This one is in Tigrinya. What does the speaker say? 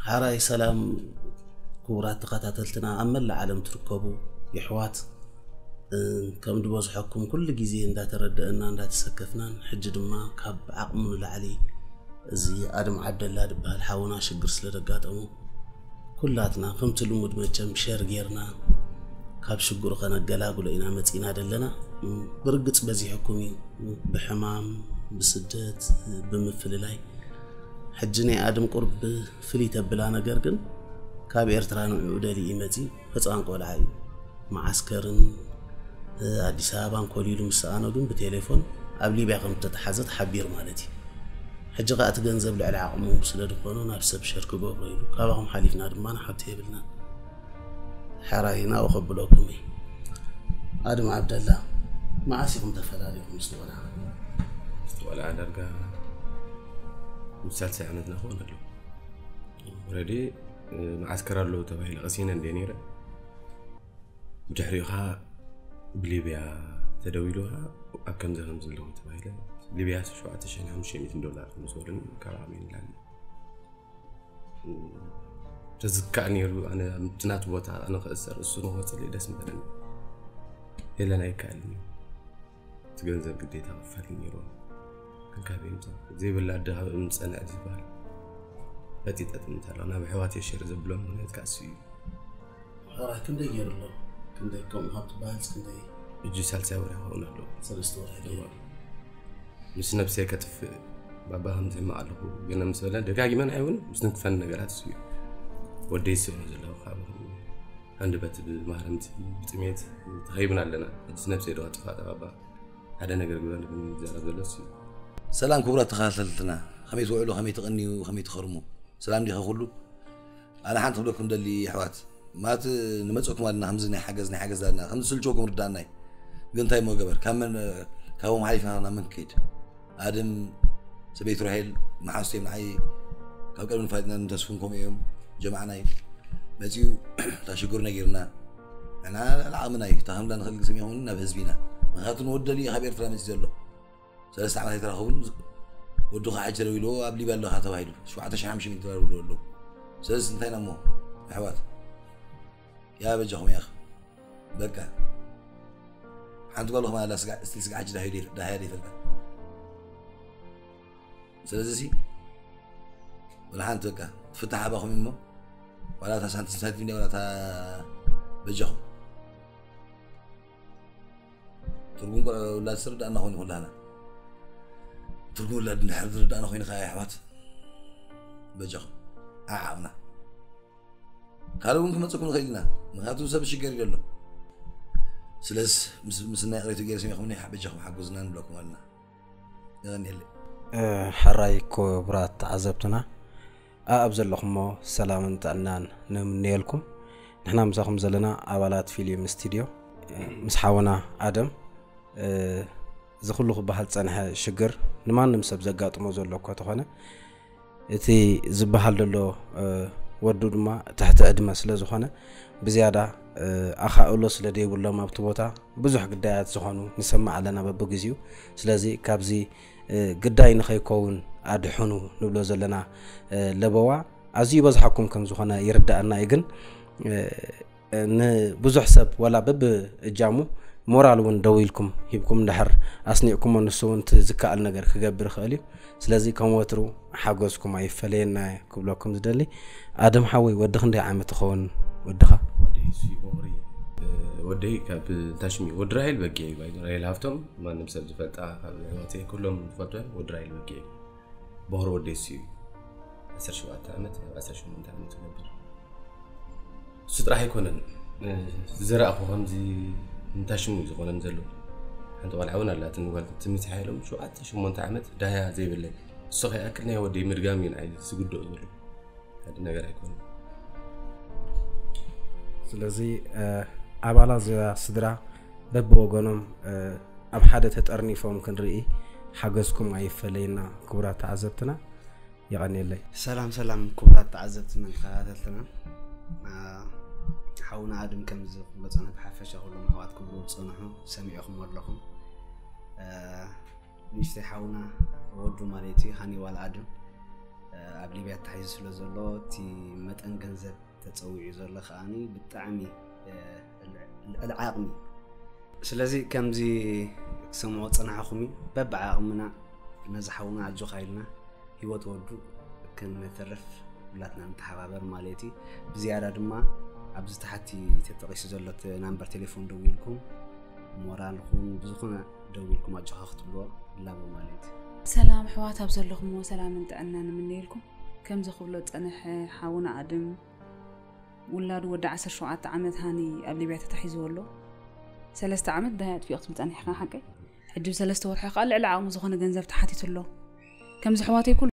ሓራይ ሰላም ክቡራት ተኸታተልትና ኣብ መላእ ዓለም ትርከቡ የሕዋት፣ እ፣ ከም ዝበዝሐኩም ኩሉ ግዜ እንዳተረደአና እንዳተሰከፍናን፣ ሕጂ ድማ ካብ ዓቕሙ ንላዕሊ እዚ ኣድም ዓብደላ ዝበሃል ሓውና ሽግር ስለ ዘጋጠሞ፣ ኩላትና ከምቲ ልሙድ መቸም ሸር ጌርና ካብ ሽግሩ ከነገላግሎ ኢና መጺና ዘለና። ብርግጽ በዚሕኩም እዩ፣ ብሕማም፣ ብስደት፣ ብምፍልላይ። ሕጂ ናይ ኣድም ቁርብ ፍልይ ተብላ ነገር ግን ካብ ኤርትራ ንዕኡ ደሊዩ መጺኡ ህጻን ቆልዓ እዩ። መዓስከርን ኣዲስ ኣበባን ኮሊሉ ምስ ሰኣኖ ግን ብቴሌፎን ኣብ ሊብያ ከም እተተሓዘ ተሓቢሩ ማለት እዩ። ሕጂ ከኣ እቲ ገንዘብ ልዕሊ ዓቕሙ ስለ ዝኾኖ ናብ ሰብ ሸር ክገብሮ ኢሉ ካባኹም ሓሊፍና ድማ ንሓቶ የብልናን። ሕራይ ናብኡ ከብለኩም እዩ። ኣድም ዓብደላ፣ መዓስ ኢኹም ተፈላለኹም ምስ ቆልዓ? ቆልዓ ዳርጋ ምስ ሳልሳይ ዓመትና ክኾን ኣሎ። ኦልሬዲ መዓስከር ኣለዉ ተባሂለ ቀሲነ እንደ ነይረ። ብድሕሪኡ ኸዓ ብሊብያ ተደዊሉ ኸዓ ኣብ ከምዚ ከምዚ ኣለዉ ተባሂለ። ሊብያ ሸውዓተ ሽሕን ሓሙሽተ ሚእትን ዶላር ከም ዝበሉኒ ካብ ዓቕመይ ንላዕሊ ተዝካእ ነይሩ። ኣነ ኣብ ናቱ ቦታ ኣነ ክእሰር እሱ ንክወፅለይ ደስ ምበለኒ። የለን ኣይከኣልን እዩ። እቲ ገንዘብ ግዴታ ክፈል ነይሩ። ክንካበይ ምፃ ዘይብላ ኣደ ካብ እምፀንዕ ዝበሃል ፈጢጠ ጥምት ኣሎ ናብ ኣሕዋት የሸር ዘብሎም ምክንያት ከዓ እሱ እዩ። ሕራይ ክንደይ ገይሩ ኣሎ? ክንደይ ከምኡ ካብ ትበሃልስ ክንደይ? ሕጂ ሳልሳይ ወርሒ ክኸውን ኣሎ። ሰለስተ ወርሒ ገይሩ። ምስ ነብሰይ ከጥፍእ ባባ ከም ዝሕማቕ ኣለኹ። ግን ምስ በለ ደጋጊመ ንዓይ እውን ምስ ንክፈን ነገራት እሱ እዩ። ወደይ ዝስእኖ ዘለኹ ካብ ሃንደበት ብማህረምቲ ብጥሜት ተኸይብና ኣለና። ሕጂ ነብሰይ ዶ ኣጥፋእ ባባ ሓደ ነገር ግበር ንብል ዝዛረብ ዘሎ እሱ እዩ። ሰላም ክቡራት ተኸታተልትና፣ ከመይ ትውዕሉ፣ ከመይ ትቕንዩ፣ ከመይ ትኸርሙ? ሰላም ዲኻ ኩሉ? ኣነ ሓንቲ ክብለኩም ደሊ ኣሕዋት፣ ማለት ንመፀኩም ኣለና ከምዚ ናይ ሓገዝ ናይ ሓገዝ ኣለና ከምዚ ስልችወኩም ርዳእና እዩ። ግን እንታይ እሞ ገበር ካብ መን ካብኦም ሓሊፍና ናብ መን ክከይድ? ኣድም ሰበይቱ ራሄል መሓዝቶ እዮም ንዓይ ካብ ቀደም ንፋሊጥና ንተስፉን ከምኡ እዮም ጀማዕና እዩ መፂኡ እታ ሽግሩ ነጊርና ንሕና ልዓቕምና እዩ እታ ከምላ ንኽእል ግዜ ይኸውን ናብ ህዝቢ ኢና ምክንያቱ ንወደሊ ካብ ኤርትራ መፂ ዘሎ ሰለስተ ዓመት ኣይተራኸቡን ወዱ ከዓ ሕጂ ተደዊልዎ ኣብ ሊብያ ኣለኻ ተባሂሉ ሸውዓተ ሽሕ ሓሙሽተ ሚእቲ ዶላር ይብልዎ ኣለዉ ስለዚ እንታይ ኢና እሞ ኣሕዋት ያ በጃኹም ያኽ በቃ ሓንቲ ጓል ኹም ኣላ ስጋዕ እስቲ ስጋዕ ሕጂ ዳህያ ዳህያ ይፈልጣ ስለዚ ሲ ወላ ሓንቲ በቃ ትፍታሕ ኣባኹም እሞ ዋላ እታ ሳንቲም ሳንቲም እንዲያ ዋላ እታ በጃኹም ትርጉም ውላድ ዝርዳእና ኮይኑ ኩላና ትርጉም ውላድ እንድሕር ዝርዳእና ኮይኑ ከዓ ኣሕዋት በጃኹም ዓዓቕና ካልእ እውን ክመፀኩም ንኽእል ኢና ምክንያቱ ሰብ ሽገር ይደሎ ስለዚ ምስ ናይ ቅሬቱ ገይረ ሰሚኹም በጃኹም ሓጉዝና ንብለኩም ኣለና የቐንየለይ ሕራይ ክቡራት ተዓዘብትና ኣኣብ ዘለኹሞ ሰላምን ጥዕናን ንምነየልኩም ንሕና ምሳኹም ዘለና ኣባላት ፊልም ስቱድዮ ምስ ሓወና ኣደም እዚ ኩሉ ክበሃል ዝፀንሐ ሽግር ንማንም ሰብ ዘጋጥሞ ዘሎ እኳ ተኾነ እቲ ዝበሃል ዘሎ ወዱ ድማ ትሕቲ ዕድመ ስለ ዝኾነ ብዝያዳ ኣኻእሎ ስለ ዘይብሎም ኣብቲ ቦታ ብዙሕ ግዳያት ዝኾኑ ንሰማዕ ኣለና በብግዚኡ ስለዚ ካብዚ ግዳይ ንኸይከውን ኣድሕኑ ንብሎ ዘለና ለበዋ ኣዝዩ ይበዝሓኩም ከም ዝኾነ ይርዳእና እዩ ግን ንብዙሕ ሰብ ዋላ በብእጃሙ ሞራል እውን ደው ኢልኩም ሂብኩም እንድሕር ኣስኒዕኩሞ ንሱ እውን እቲ ዝከኣል ነገር ክገብር ይኽእል እዩ ስለዚ ከም ወትሩ ሓጎስኩም ኣይፈለየና ክብለኩም ዝደሊ ኣደም ሓወይ ወዲ ክንደይ ዓመት ይኸውን ወድኻ ወደይ ካብ ታሽሚ ወዲ ራሄል በጊ እዩ ራሄል ሃፍቶም ማንም ሰብ ዝፈልጣ ካብ ህይወተይ ኩሎም ዝፈልጦ ወዲ ራሄል በጊ እዩ ቦኽሪ ወደይ እሱ እዩ ዓሰርተ ሸውዓተ ዓመት ኣብ ዓሰርተ ሸሞንተ ዓመት ዝነብር እሱ ጥራሕ ኣይኮነን ዝዘራእኹ ከምዚ እንታሽሙ እዩ ዝኾነን ዘሎ ሓንቲ ቆልዓ እውን ኣላትን ጓል ትምቲ ሓይሎም ሸውዓተ ሸሞንተ ዓመት ዳህያ ዘይብለይ እሱ ከይኣክል ናይ ወደይ ምድጋም እዩ ንዓይ ዝግድኦ ዘሎ ሓደ ነገር ኣይኮነን ስለዚ ኣባላት እዛ ስድራ በብወገኖም ኣብ ሓደ ተጠርኒፎም ክንርኢ ሓገዝኩም ኣይፈለየና ክቡራት ተዓዘብትና የቐንየለይ ሰላም ሰላም ክቡራት ተዓዘብትናን ተኸታተልትናን ሓውና ኣድም ከምዚ ክብሎ ፀነ ብሓፈሻ ኩሎም ኣሕዋት ክብሉ ዝፀንሑ ሰሚዕኹም ኣለኹም ንእሽተይ ሓውና ወዱ ማለት እዩ ሃኒዋል ኣድም ኣብ ሊብያ ተታሒዙ ስለ ዘሎ፣ እቲ መጠን ገንዘብ ተጸዊዑ ዘሎ ከኣኒ ብጣዕሚ ልዕሊ ዓቕሚ። ስለዚ ከምዚ ክሰምዖ ዝጸናሕኹም እዩ። በብዓቕምና ነዚ ሓውና ኣጆኻ ኢልና ህይወት ወዱ ከነትርፍ ኩላትና ንተሓባበር ማለት እዩ። ብዝያዳ ድማ ኣብዚ ታሕቲ ተጠቒሱ ዘሎ እቲ ናምበር ቴሌፎን ደዊልኩም ሞራልኩም ብዝኾነ ደዊልኩም ኣጆኻ ክትብልዎ ድላቦ ማለት እዩ። ሰላም ኣሕዋት፣ ኣብ ዘለኹምዎ ሰላምን ጥዕናን እምነየልኩም። ከምዚ ክብሎ ዝጸንሐ ሓውና ኣድም ውላዱ ወዲ ዓሰርተ ሸውዓተ ዓመት ሃኒ ኣብ ሊብያ ተታሒዝዎ ኣሎ። ሰለስተ ዓመት ዳይ ኣጥፊኦ ክትብል ጸኒሕካ ሓቀይ? ሕጂ ብሰለስተ ወርሒ ከኣ ልዕሊ ዓቕሙ ዝኾነ ገንዘብ ተሓቲቱ ኣሎ። ከምዚ ኣሕዋተይ ኩሉ